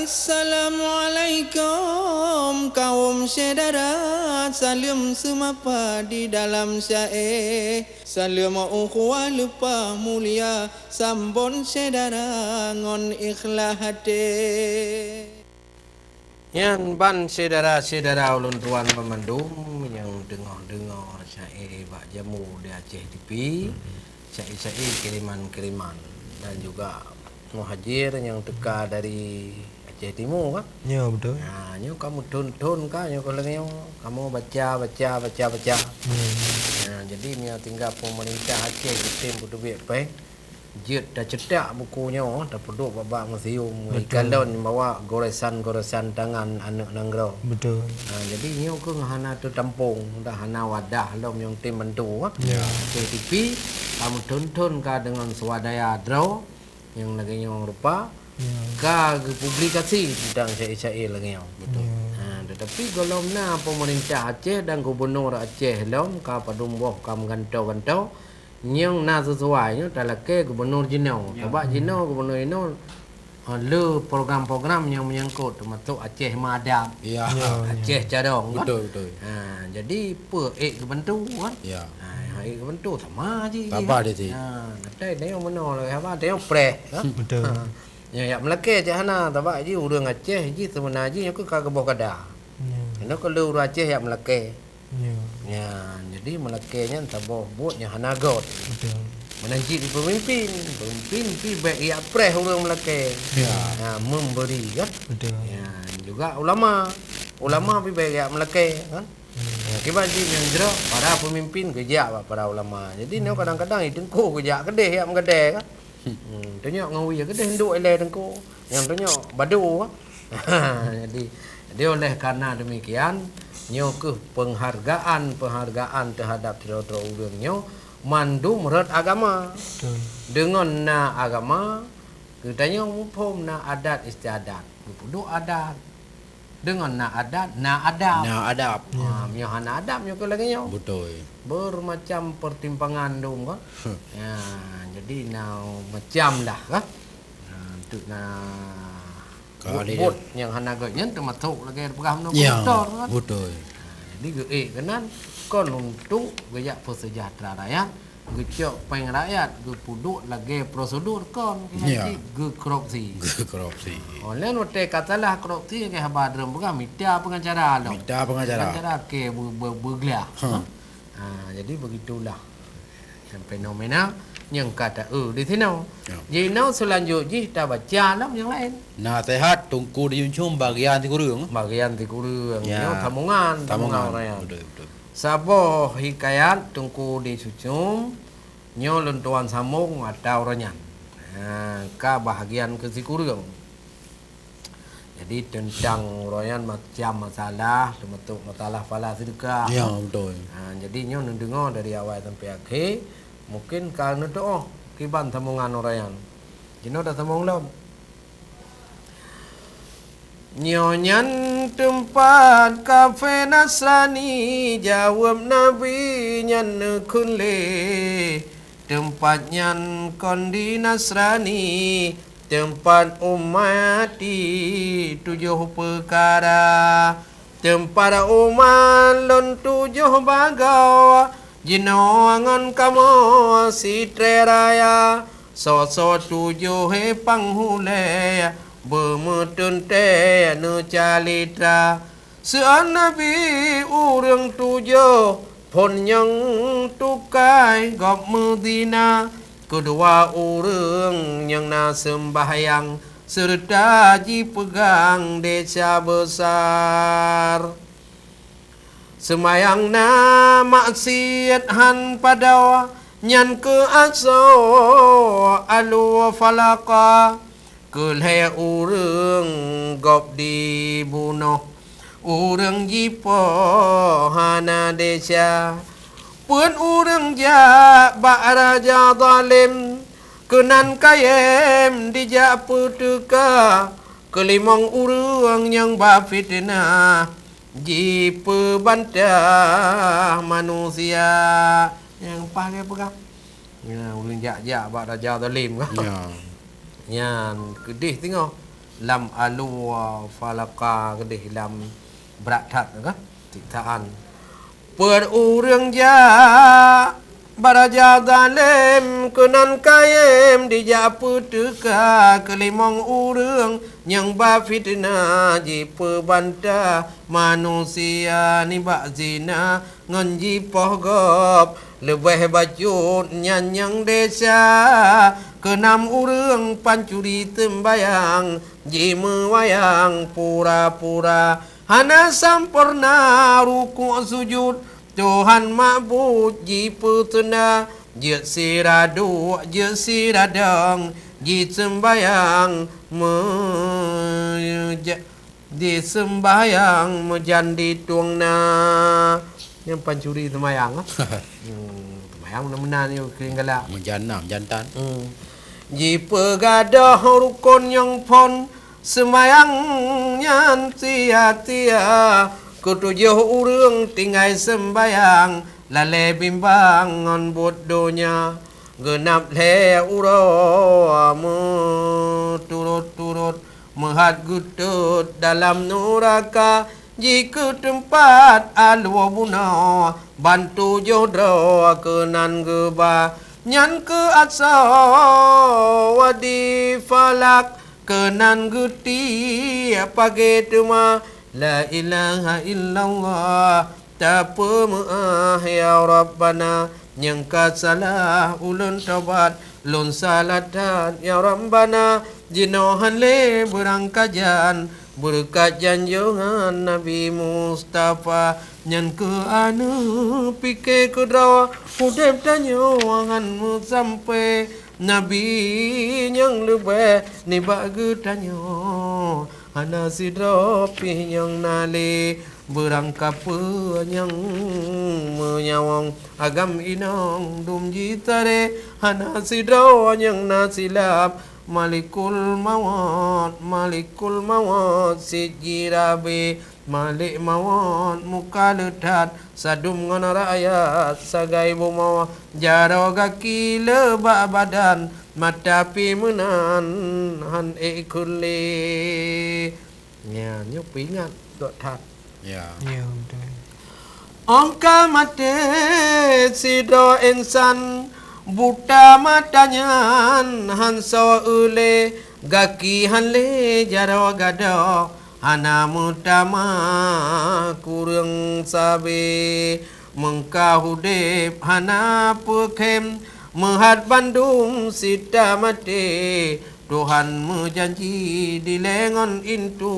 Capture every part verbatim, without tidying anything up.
Assalamualaikum kaum syedara, saleuem seumapa di dalam syae. Saleuem ukhuwah leupah mulia, sambot syedara ngon ikhlas até. Nyan ban syedara-syedara ulôn tuan banmandum nyang teungoh deungoe syae bak jamu di Aceh T V, syae-syae kiriman-kiriman dan juga muhajir nyang teuka dari Aceh Timu, kan? Ya, betul. Ha, nyoe kamoe thon-thon ka, nyoe ka lagèe nyoe. Kamoe baca, baca, baca, baca. Hmm. Ha, jadi meunyoe tinggai peumeurintah Aceh geutem peuteubiet péng, jeuet taceutak buku nyoe, tapeuduek bak-bak museum. Betul. Ikalon bawa goresan-goresan tangan aneuk nanggroe. Betul. Ha, jadi nyoe keuh hana teutampong, dah hana wadah lom nyang tem bantu, ha. Ya. Aceh T V, kamoe thon-thon ka deungon swadaya droe, nyang lagèe nyoe rupa, ya, ka geupublikasi teuntang syae-syae lagèe nyoe. Betul. Ya. Ha, tetapi gohlom na peumeurintah Aceh dan gubunur Aceh lom ka padum boh ka meugantoe-gantoe, nyang na sisuai nyoe talakèe gubunur jinoe. Ya. Sabab jinoe gubunur jinoe, ha, le program-program nyang menyangkut, teumasok Aceh Maadab, ya, ya, Aceh Cadong, kan? Betul, betul. Ha, jadi peue ék geubantu, kan? Ya. Ha, ék geubantu sama jih. Sama jih. Ha, katai tanyoe meunoe lagèe haba, tanyoe preh, kan? Betul. Ha. Nyoe jak meulakèe cit hana, sabab jih ureueng Aceh jih seubeuna jih nyoe keuh ka geuboh kada. Ya. Nyoe keuh le ureueng Aceh jak meulakèe. Ya. Ya, jadi meulakèe nyan saboh buet nyang hana göt. Betul. Meunan cit peumimpin, peumimpin pih bèk jak preh ureueng meulakèe. Ya. Ya, memberi, kan? Betul. Ya, juga ulama. Ulama pih bèk jak meulakèe, kan? Hmm. Ya, kiban jih nyang jroh para peumimpin geujak bak para ulama. Jadi, nyoe kadang-kadang i teungku geujak keudeh jak meugadèe, kan? Hmm, tunyok ngon wie keudeh nduk ilèe teungku. Nyang tunyok badu, kan? Jadi, jadi oleh karena demikian, nyoe keuh penghargaan-penghargaan terhadap sidroe-droe ureueng nyoe mandum rot agama. Betul. Deungon na agama, geutanyoe muphom na adat istiadat. Geupeuduek adat. Deungon na adat, na adab. Na adab. Ya. Ha, meunyoe hana adab, nyoe keuh lagèe nyoe. Beutôi. Bermacam pertimpangan dum, kan? Huh. Ya, jadi na macam lah, kan? Ha, untuk na buet-buet nyang hana göt nyan teumasok lagèe peugah meunoe, ya, koruptor, kan? Beutôi. Ha, jadi geuék keunan kon untuk geujak peusejahtera rakyat. Geucok péng rakyat, geupeuduek lagèe prosedur kon, ya, nanti geukorupsi. Geukorupsi. Oh, laén watèe ka salah korupsi, lagèe haba droe peugah, mita pengacara lom. Mita pengacara. Pengacara ke be-, be-, beuglah. Ha. Ha, jadi begitulah fenomena nyang ka ta-eu di sinoe. Ya. Jinoe seulanjut jih tabaca lom nyang laén. Naseuhat Teungku di Yuncum bagian sikureueng. Bagian sikureueng. Ya. Nyoe sambongan, sambongan. Sambongan ureueng nyan. Beutôi, beutôi. Saboh hikayat Teungku di Yuncum, nyoe lôn tuan sambong atra uroe nyan. Ha, ka bahagian keu sikureueng. Jadi, teuntang uroe nyan macam masalah, teumasok masalah phala seudeukah. Ya, beutôi. Ha, jadi, nyoe neudeungoe dari awai sampai akhé, mungken ka neutuoh kiban sambongan uroe nyan. Jinoe tasambong lom. Nyoe nyan teumpat kafé Nasrani, jaweueb Nabi nyan neukheun lé. Teumpat nyan kon di Nasrani, teumpat umat di tujoh peukara. Teumpat umat lôn tujoh bagoe, jinoe ngon kamoe sitré raya. Soe-soe tujoh hé panghulèe, beumeuteuntèe neucalitra. Seuan Nabi ureueng tujoh, phon nyang tukai gob meuzina. Keudua ureueng nyang na seumbahyang, seureuta jipeugang desya beusar. Seumayang na maksiet han padao, nyan keuh asoe alu falaqa. Keu lhèe ureueng gob dibunoh, ureueng jipoh hana desya. Peuet ureueng jak bak raja zalém, keunan kayém dijak peuteuka. Keulimong ureueng nyang bafiteunah, jipeubantah manusia. Nyang paih lé peugah, ya, ureueng jak-jak bak raja zalém ka. Ya. Nyan keudeh singoh. lam alua falaka keudeh lam brat that ka siksaan. Peuet ureuëng jak bak raja zalem keunan kayém dijak peuteuka keulimong ureuëng nyang ba fiteunah jipeubanta manusia nibak zina ngon jipoh gob leubeh bacut nyan nyang desya. Keunam ureuëng pancuri seumbayang jimeuwayang pura-pura hana sampoereuna rukuk sujut. Tuhan Ma'bud jipeuteunda jeuet sira duek jeuet sira dong jiseumbayang meuja- Di seumbayang meujan di tueng na. Nyang pancuri seumbayang, ah. Hmm, seumbayang meunan-meunan nyoe keuring galak. Meujan na, meujan tan. Hmm. Jipeugadôh rukon nyang phon seumbayang nyan sia-sia. Keutujoh ureuëng tinggai seumbayang lalée bimbang ngon buet donya. Geunab lhée uroe meuturot-turot meuhat geutot dalam nuraka, jikeu teumpat alue bunoe, ban tujoh droe keunan geuba. Nyan keuh asoe di falak keunan geutiek pagée teuma, La ilaha illallah. Tapeumeuáh, ya Rabbana, nyang ka salah ulôn tobat, lôn salah that, ya Rabbana, jinoe han lé beurangkajan, beureukat janjongan Nabi Mustafa. Nyan keuh aneuk pike keudroe, udeb tanyoe ngan meusampoe Nabi nyang leubeh nibak geutanyoe. Hana sidroe pih nyang na lé, beurangkapeue nyang meunyawöng agam inong dum jitaré. Hana sidroe nyang na silap, Malikul Mawöt, Malikul Mawöt cit jirabe. Malik Mawöt muka le that, sadum ngon rakyat sagai bumoe. Jaroe gaki le bak badan, mata pih meunan han ék kheun lé. Nyan nyoe peuingat dok that. Ya. Ya, beutôi. Óh ka maté sidroe insan, buta mata nyan han soe lé, gaki han lé jaroe gadôh, hana meutamah kureueng sabe. Meungka udeb hana peukhém, meuhat bandum cit tamaté. Tuhan meujanji dilée ngon intu,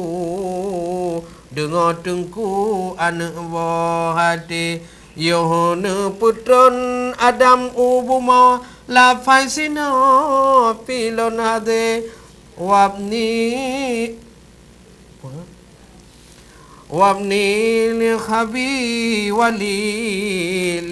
deungoe teungku aneuk boh até. Yoh neupeutron Adam u bumoe, lafai sinoe pih lôn hadé, wabni Wabni li khabi wali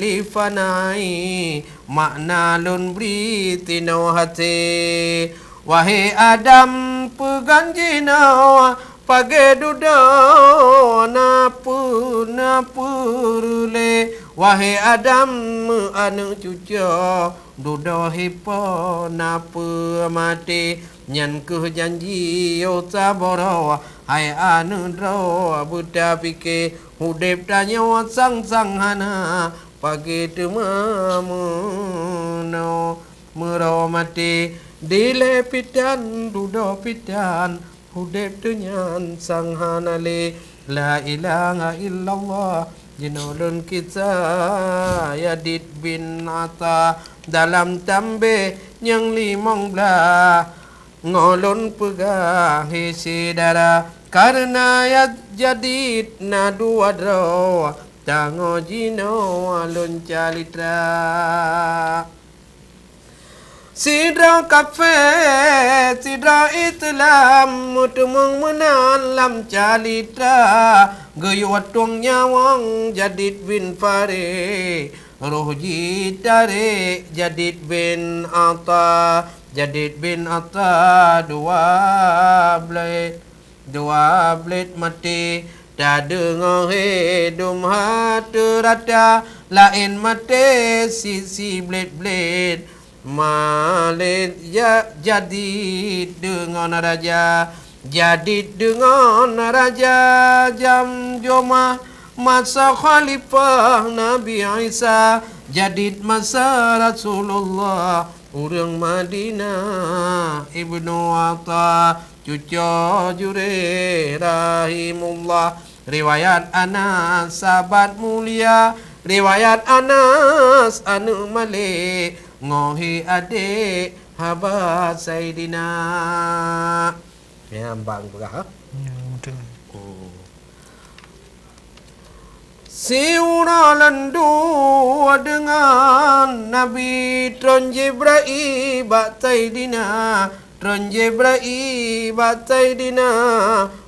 li fanai, makna lôn bri tinoe hasé. Wahé Adam, peugan jinoe pagée dudoe na peue, na peue reulée. Wahé Adam, meu aneuk cucoe, dudoe hipoh na peue maté. Nyan kheueh janji yoh saboh droe, hai aneuk droe beutapike, udeb tanyoe sang-sang hana, pagée teuma meunoe meurôh maté. Dilée pih tan, dudoe pih tan, udeb teunyan sang hana lé. La ilaha illallah. Jinoe lôn kisah Yazid bin Atha dalam tambeh nyang limong blaih. Ngo lôn peugah, hé syedara, kareuna Yazid na dua droe, tangoe jinoe lôn calitra. Sidroe kafé, sidroe Islam, meuteumong meunan lam calitra. Geuyue tueng nyawöng Yazid bin Farid, roh jitarek Yazid bin Atha. Yazid bin Atha dua blaih dua blaih maté, tadeungoe hé dum hate rata, laén maté si-, si blaih-blaih. Malik ja-, Yazid deungon raja, Jadi deungon raja jam joma masa khalifah Nabi Isa, jadi masa Rasulullah ureuëng Madinah. Ibnu Atha, cuco jureh rahimullah. Riwayat Anas sahabat mulia, riwayat Anas aneuëk Malik, ngohi adék haba Saidina. Ya, bang peugah, ha? Ya, betul. Oh. Siuroe lôn duek deungon Nabi, tron Jibrail bak Saidina, tron Jibrail bak Saidina,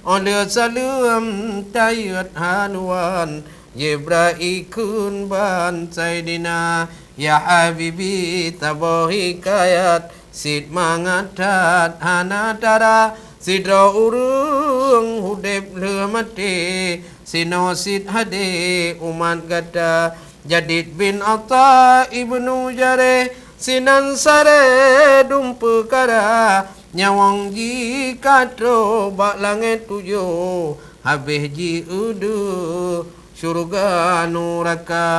óh lheueh saleuem tayeuet haluan. Jibrail kheun ban Saidina, "Ya Habibi, saboh hikayat, cit mangat that hana tara, sidroe ureuëng udeb lheueh maté, sinoe cit hadé umat gata." Jadid bin Atha ibnu Jareh, sinan saré dum peukara, nyawöng jih ka troh bak langét tujoh, habéh jiudeuh syeuruga nuraka.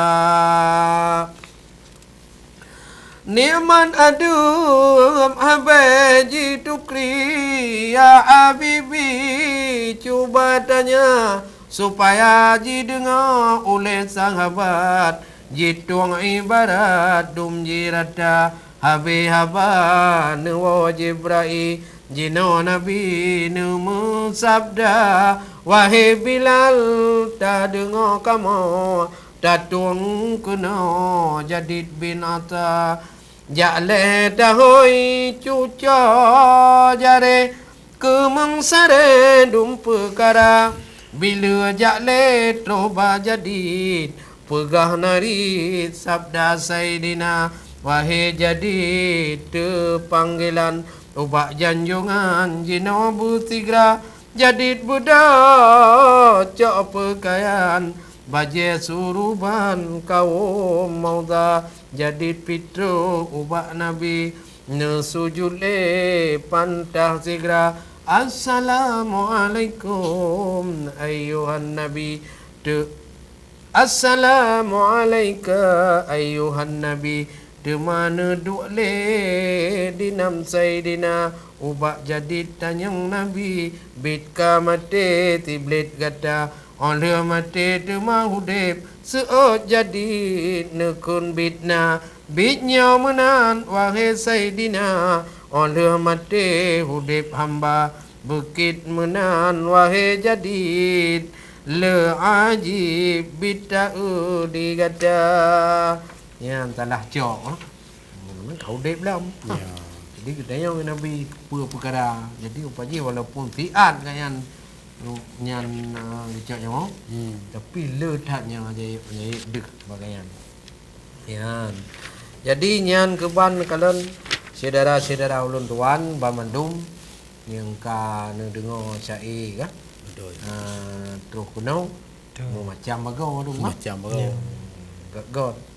Nikmat adeueb habéh jitukri, ya Habibi, cuba tanya, supaya jideungoe uleh sahabat, jitueng ibarat dum jirata. Habéh haba neuwoe Jibrail, jinoe Nabi neumeusabda, "Wahé Bilal, tadeungoe kamoe, tatueng keunoe Jadid bin Atha." Jak lé tahôi cuco Jareh, keumeung saré dum peukara. Bila jak lé troh bak Jadid, peugah narit sabda Saidina, "Wahé Jadid, teupanggilan ubak janjongan jinoe beusigra." Jadid beudôh cok peukayan, bajée suruban kawöm mauza. Jadid pih troh ubak Nabi, neusujut lé pantah sigra. "Assalamualaikum ayyuhan Nabi." Teu-, "Assalamualaika ayyuhan Nabi." Teuma neuduek lé dinam Saidina, ubak Jadid tanyong Nabi, "Bit ka maté siblét gata, óh lheueh maté teuma udeb, seuôt Jadid neukheun bit na. Bit nyoe meunan, wahé Saidina, óh lheueh maté udeb hamba, beukit meunan, wahé Jadid, le ajib bit taeu di gata." Nyan salah cok, eh. Memang ka udeb lom. Ya. Jadi, geutanyong Nabi peue peukara. Jadi, upajih walaupun siat ka nyan, nyan, eh, geucok nyoe, hmm, tapi le that nyang jayuk, jayuk deuh bak nyan. Nyan. Jadi, nyan keuban kalon syedara-syedara ulôn tuan banmandum nyang ka neudeungoe syaé ka. Betul. Ah, troh keunoe, betul, meumacam bagoe tu, Mak. Meumacam bagoe. Ya. Göt-göt.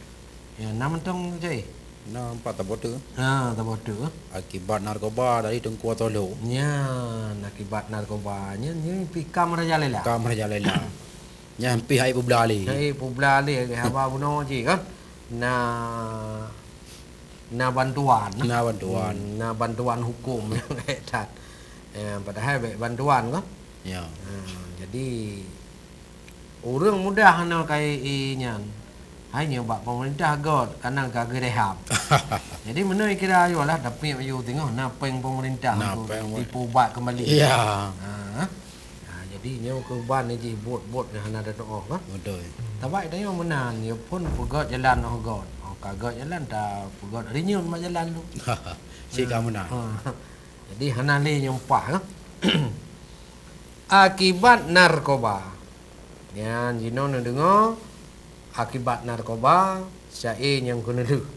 Ya, na mantong syaé? Na empat taboh tu. Ha, taboh tu. Akibat narkoba dari Teungku Atha Lhok. Nyan, akibat narkoba. Nyan, nyan pih kam Raja Lela. Kam Raja Lela. Nyan pih hai peubla lé. Hai peubla lé, haba bunoe cit kan. Na, na bantuan. Na bantuan. Hmm, na bantuan hukum. That. Ya, padahai bèk bantuan kan. Ya. Ha, jadi, ureueng mudah hana kayèe nyan. Hai nyoe bak pemerintah göt, kana ka geurehab. Jadi, meunoe kira ayolah, tapi aju singoh na péng pemerintah na untuk péng, dipubat kembali. Ya. Ha. Ha, jadi, nyoe keuban jih buet-buet nyang hana tatuoh, kan? Betul. Tapi tanyoe meunan, ya pun peugöt jalan oh göt. Oh, ka göt jalan, ta peugöt rinyun bak jalan tu. Cit ka meunan. Ha. Jadi, hana lé nyoe pah, kan? Akibat narkoba. Nyan jinoe neudeungoe akibat narkoba, syaé nyang keuneulheueh.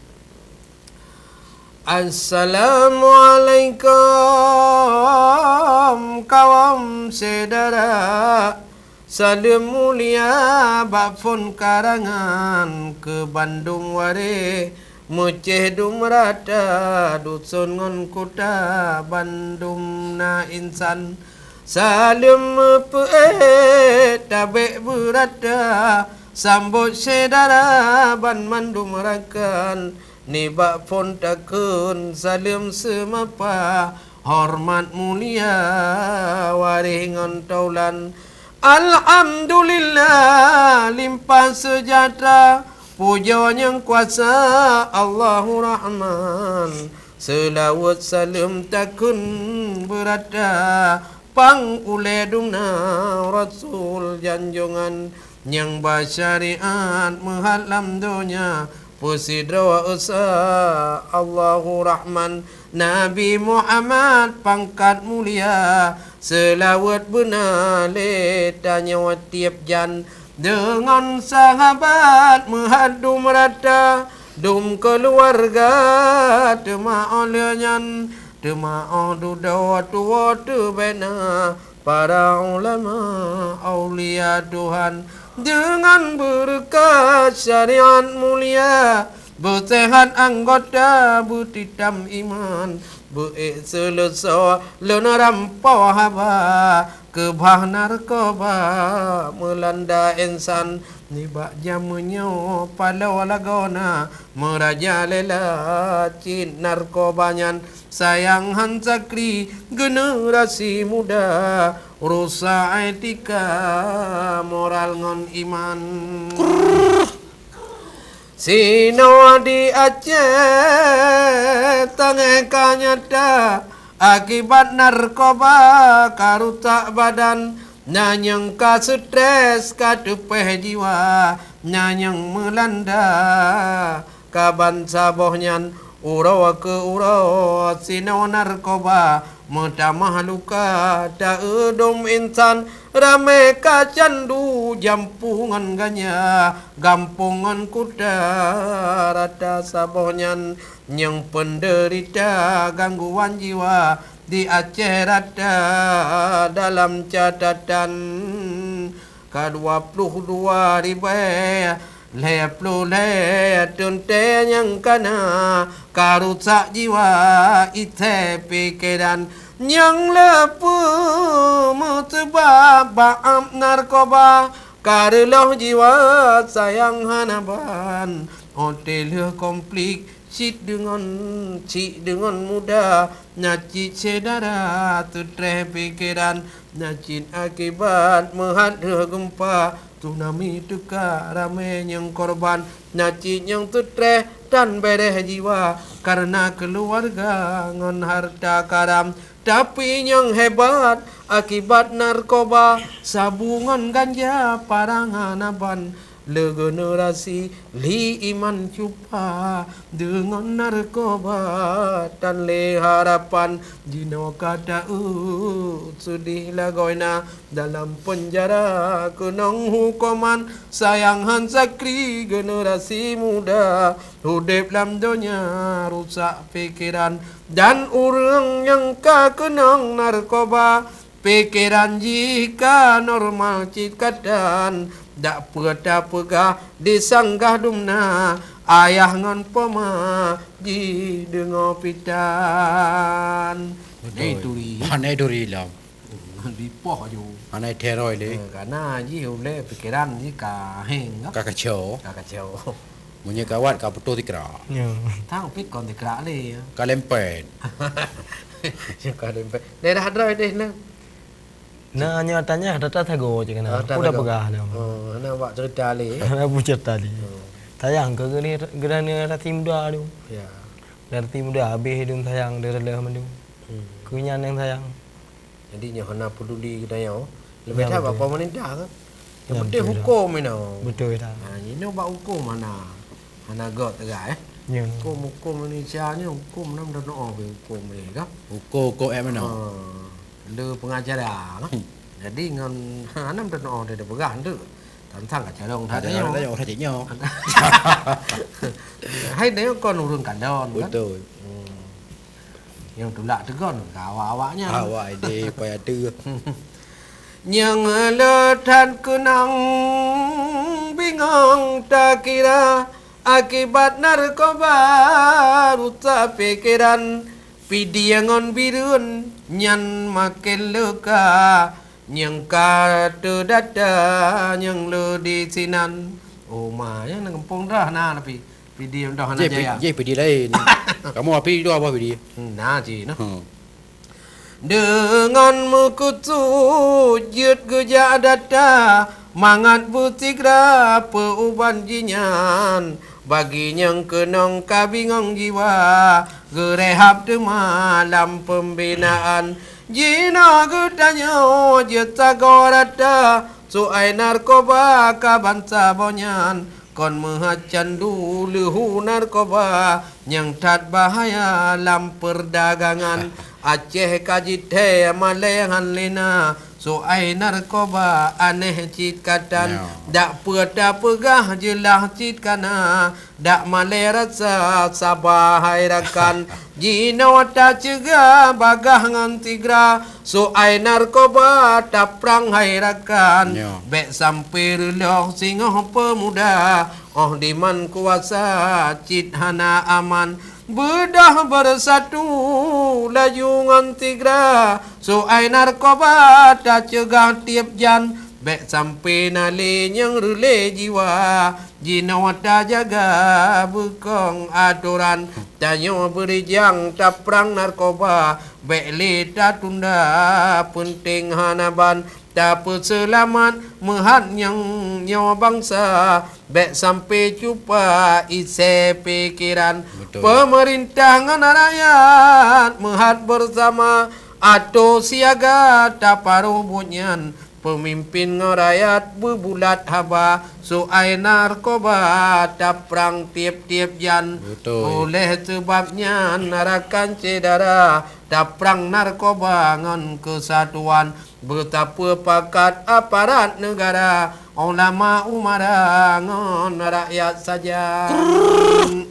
Assalamualaikum kawöm syedara, saleuem mulia bak phon karangan keu bandum waréh, Meucéh dum rata duson ngon kuta bandum na insan. Saleuem meupeuék tabek beurata, sambot syedara banmandum rakan. Nibak phon takheun saleuem seumapa, horeumat mulia waréh ngon taulan. Alhamdulillah, limpah seujahtera, pujoe nyang kuasa Allahu Rahman. Seulaweuet saleuem takheun beurata, pang ulée dumna Rasul janjongan, nyang ba syariat meuhat lam donya, peusidroe Esa Allahu Rahman. Nabi Muhammad pangkat mulia, seulaweuet beuna lé tanyoe tieb jan. Deungon sahabat meuhat dum rata, dum keuluwarga teuma óh lheueh nyan, teuma óh dudoe tuwoe teubena para ulama aulia Tuhan. Deungon beureukat syariat mulia, beuseuhat anggota, beutitam iman, beuék seuleusoe lôn rampoh haba. Keubah narkoba meulanda insan, nibak jamén nyoe paloe lagoena, meurajalela cit narkoba nyan. Sayang han sakri generasi muda, rusak etika, moral ngon iman. Sinoe di Aceh tanggai ka nyata, akibat narkoba ka rusak badan, na nyang ka stres, ka teupeh jiwa, na nyang meulanda ka bansaboh nyan. Uroe keu uroe sinoe narkoba meutamah luka, taeudom insan ramé ka candu, jampu ngon ganja, gampông ngon kuta rata saboh nyan. Nyang peundeurita gangguan jiwa di Aceh rata dalam catatan ka dua ploh dua ribée lhée ploh lhée teuntée nyang kana, ka rusak jiwa, ité pikeran nyang leupeu meuseubab bak ap narkoba, ka reuloh jiwa sayang hana ban. Oté lheueh konflik cit deungon, cit deungon muda, na cit syedara teutreh pikeran, na cit akibat meuhat rheueh geumpa, tsunami teuka ramé nyang korban, na cit nyang teutreh tan béréh jiwa kareuna keuluwarga ngon harta karam. Tapi nyang hebat, akibat narkoba, sabu ngon ganja parang hana ban. Le generasi li iman cupa deungon narkoba tan lé harapan. Jinoe ka taeu seudeh lagoena dalam peunjara keunong hukoman. Sayang han sakri generasi muda udeb lam donya rusak pikeran. Dan ureuëng nyang ka keunong narkoba, pikeran jih ka normal cit katan, dak peue tapeugah disanggah dumna ayah ngon poma jih deungoe pitan. Betul. Hana turi. Hana turi lom. Dipoh aju. Hana teroi lé. Eh, karena jih ulée pikeran jih ka heng kan? Ka kacau. Ka kacau. Meunyoe gawat ka putôh tikra. Ya. Tang pih kon tikra lé. Ka lempet. Ka lempet. Daerah droe deh na. Na nyoe tanya data sago cik kena. Ah, udah peugah dah. Oh, na buat cerita lé. Na buat cerita lé. Oh. Sayang ke geulah, geulah ni rati muda tu. Ya. Rati muda habis dum sayang dia rela mandum. Hmm. Keu nyan nyang sayang. Jadi nyoe hana peduli geutanyoe. Leubeh that bak pemerintah ke. Yang penting hukum inoe. Betul dah. Ha, inoe bak hukum hana, hana göt teuga eh. Ya. Hukum, hukum Indonesia ni hukum nam dah noh hukum ni kan. Hukum kok eh mana? Ha, le pengacara kan. Jadi ngon hana dah noh dia peugah tu. Tantang ka carong dah. Ada orang cik nyoe. Hai dia kon urun kandon kan. Betul. Hmm. Nyang tulak teugon ka awak-awak nyan. Awak ideh payah teuh. Nyang le that keunong bingong takira akibat narkoba rusak pikeran, pidie ngon bireuen nyan maken leuka, nyang ka teudata nyang le di sinan. Oh ma, nyang na gampông dah na tapi. Pidi dah na jaya. Jih pidi laén. Kamu api itu apa pidi? Na ji nah. Hmm. Deungon meukeusut jeuet geujak data, mangat beusigra peuuban jih nyan. Bagi nyang keunong ka bingong jiwa, geurehab teuma lam peumbinaan. Jinoe geutanyoe jeuet sagoe rata, soai narkoba ka bansa boh nyan. Kon meuhat candu leuhu narkoba nyang that bahaya lam peurdagangan. Aceh ka jithèe malèe han lé na, soai narkoba aneh cit katan. Nyoe. Dak peue tapeugah jeulaih cit kana, dak malèe rasa saba hai rakan. Jinoe taceugah bagaih ngon sigra, soai narkoba taprang hai rakan. Nyoe. Bèk sampoe reuloh singoh peumuda, óh diman kuasa cit hana aman. Beudôh beusatu laju ngon sigra, soai narkoba taceugah tiep jan. Bèk sampoe na lé nyang reulée jiwa, jinoe tajaga beukong atoran. Tanyoe beurijang taprang narkoba, bèk lé tatunda, peunteng hana ban tapeuseulamat meuhat nyang nyoe bansa. Bèk sampoe cupa isé pikeran. Betul. Peumeurintah ngon rakyat meuhat beusama, atô siaga taparoh buet nyan. Peumimpin ngon rakyat beubulat haba, soai narkoba taprang tiep-tiep jan. Betul. Oleh seubab nyan, rakan syedara, taprang narkoba ngon keusatuan, beutapeue pakat aparat neugara, ulama umara ngon rakyat sajan.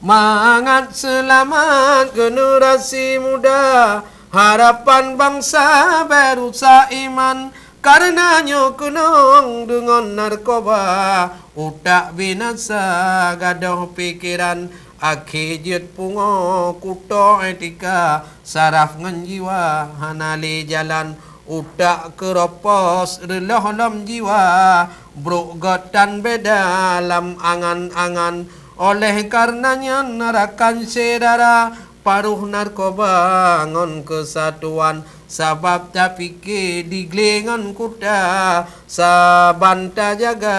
Mangat seulamat generasi muda, harapan bansa beurusak iman. Kareuna nyoe keunong deungon narkoba, utak binasa gadôh pikeran, akhé jeuet pungoe kuto etika, saraf ngon jiwa hana lé jalan. Utak keuropos reuloh lom jiwa, brok göt tan beda lam angan-angan. Oleh kareuna nyan rakan syedara, paroh narkoba ngon keusatuan, sabab tapike digle ngon kuta, saban tajaga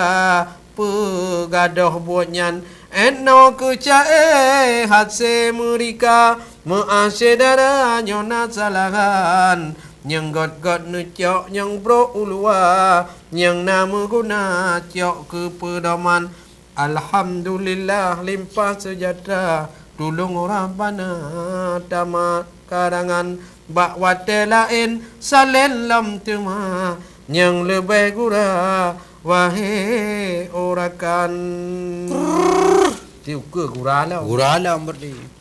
peugadôh buet nyan. Enoe keucae hase meurika, meuah syedara nyoe na salahan. Nyang göt-göt neucok nyang brok u luwa, nyang na meuguna cok keu peudoman. Alhamdulillah limpah seujahtra, tulông Rabbana tamat karangan. Bak watée laén salén lom teuma, nyang leubeh gura wahé urakan. Ti ukeue gura lom. Gura lom berarti.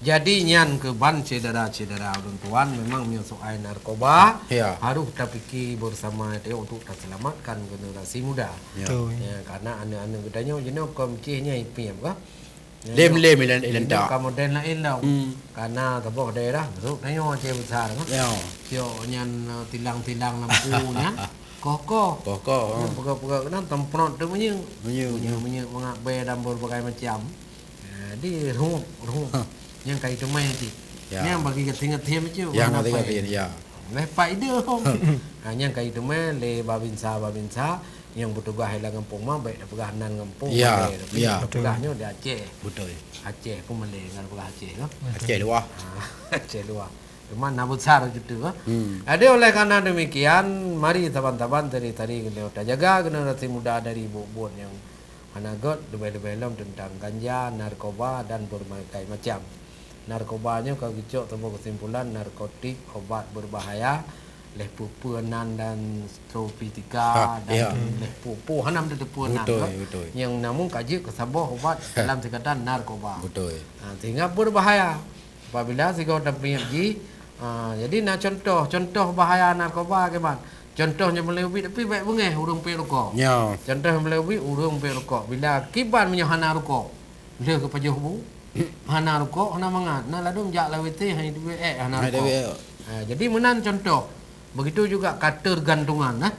Jadi nyan keu ban syedara-syedara ulôn tuan, memang meunyoe soai narkoba, ya, harôh tapike beusama teuh untuk taseulamatkan generasi muda. Ya. Betul. Ya, karena aneuk-aneuk geutanyoe jinoe kon cih nyan ipiep kah? Lem-lem ilan, ilan tak. Ka modern laén dah. Hmm. Karena saboh daerah, tu tanyoe Aceh Besar kah? Ya. Cok nyan, eh, tilang-tilang lampu nyan, koh-koh. Koh-koh, ha. Nyan peugah-peugah keunan temprot tu meunyeuk. Meunyeuk, meunyeuk, meunyeuk mangat bèe dan berbagai macam. Jadi ruhup, ruhup. Hah. Nyang ka iteumé cit. Ya. Nyang bagi geuting-geuting cit. Nyang bagi geuting, ya. Leh paide. Ha, nyang ka iteumé lé babinsa-babinsa nyang beutugaih lam gampông ma, bèk tapeugah nan gampông. Ya, ya. Betul. Tapeugah nyoe di Aceh. Betul. Aceh pun malèe ngon peugah Aceh tu. Aceh luwah. Ha, Aceh luwah. Cuma na besar gitu, ha. Hmm. Jadi oleh karena demikian, mari saban-saban tadi-tadi keuneuk tajaga generasi muda dari buet-buet nyang hana gèt, leubeh-leubeh lom teuntang ganja, narkoba, dan berbagai macam. Narkoba nyoe ka geucok saboh keusimpulan narkotik, obat berbahaya, leh peue-peue nan dan stropitika, dan leh peue-peue hana teupeue nan. Betul, betul. Nyang namun ka jeuet keu saboh obat dalam singkatan narkoba. Betul. Ha, sehingga berbahaya. Apabila sigoe tapiep jih, ha, jadi na contoh, contoh bahaya narkoba kiban. Contoh nyang meuleueh ubit tapi bèk beungèh ureueng piep rukok. Ya. Contoh nyang meuleueh ubit ureueng piep rukok. Bila kiban meunyoe hana rukok, lheueh geupajoh bu. hana rukok, hana mangat. Na ladôm jak lam W C, hai duek ék, hana rukok. Ha, jadi meunan contoh. Begitu juga ketergantungan, eh.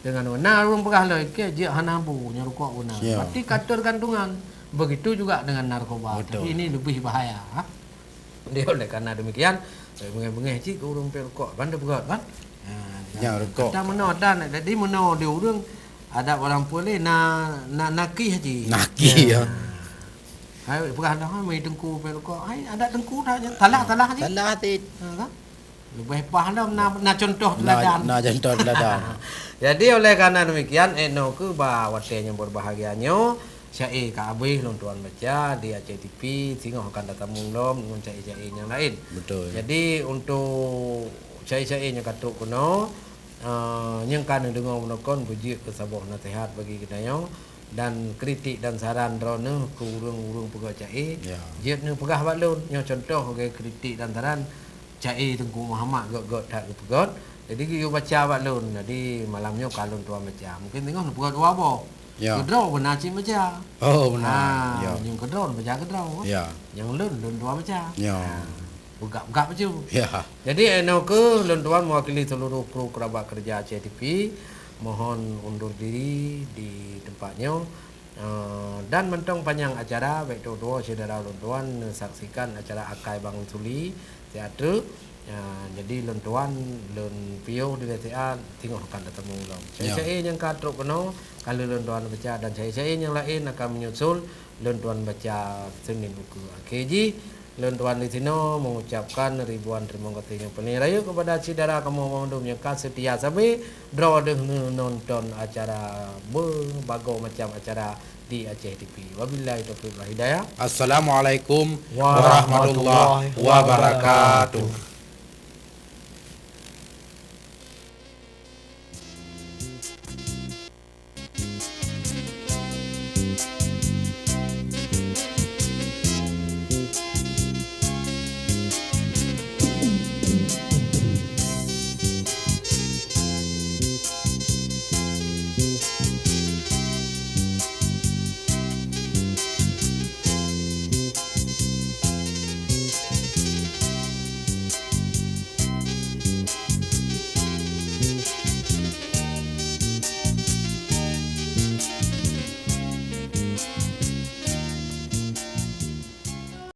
Dengan na ureuëng peugah lé, ke jeuet hana bu, nyan rukok guna. Ya. Berarti ketergantungan. Begitu juga dengan narkoba. Betul. Tapi ini lebih bahaya, ha. Dia oleh karena demikian, saya bengeh-bengeh cit ke ureuëng pek rukok, ban dia peugah, kan? Ha, ya, rukok. Kata meunoe dan, jadi meunoe di ureuëng, ada orang pulih na, na, nakih haji. Nakih, ya. Hai, peugah dah, hai, mai teungku pek rukok. Hai, ada teungku dah, salah, salah haji. Salah, Tit. Ha, kan? Leubeh paih lom na, na contoh teladan. Na contoh teladan. Jadi, oleh karena demikian, inoe keuh bak watée nyang berbahagia nyoe, syaé ka habéh lôn tuan baca di Aceh T V, singoh akan tatamong lom ngon syaé-syaé nyang laén. Betul. Jadi, untuk syaé-syaé nyang ka trok keunoe, eh, nyang ka neudeungoe meunokon beujeuet keu saboh naseuhat bagi geutanyoe. Dan kritik dan saran droeneuh keu ureuëng-ureuëng peugah syaé, ya, jeuet neupeugah bak lôn. Nyoe contoh lagée kritik dan saran syaé Teungku Muhammad gét-gét that geupeugét. Jadi geuyue baca bak lôn. Jadi malam nyoe ka lôn tuan baca. Mungkin teungoh neupeugét dua boh. Ya. Keudroe beuna cit baca. Oh, beuna. Ha, ya. Nyang keudroe baca keudroe. Ya. Nyang lôn, lôn tuan baca. Ya. Ha. Peugah-peugah bacut. Ya. Jadi, inoe keuh lôn tuan mewakili seluruh kru kerabat kerja Aceh T V mohon undur diri di tempat nyoe. Eh, dan mantong panyang acara, bék tuwoe-tuwoe syedara lôn tuan neusaksikan acara Akai Bang Suli siat treuk. Eh, jadi lôn tuan lôn piôh di W C A, singoh akan tatamong lom. Ya. Syaé-syaé nyang ka trok keunoe, ka lheueh lôn tuan baca dan syaé-syaé nyang laén akan menyusul lôn tuan baca Senin ukeue. Akhé jih, lôn tuan di sinoe mengucapkan ribuan terima kasih nyang paling rayeuk kepada syedara kamoe mandum nyang ka seutia sabe droe deuh nonton acara beubagoe macam acara di Aceh T V. Wabillahi taufiq wal hidayah. Assalamualaikum warahmatullahi wabarakatuh.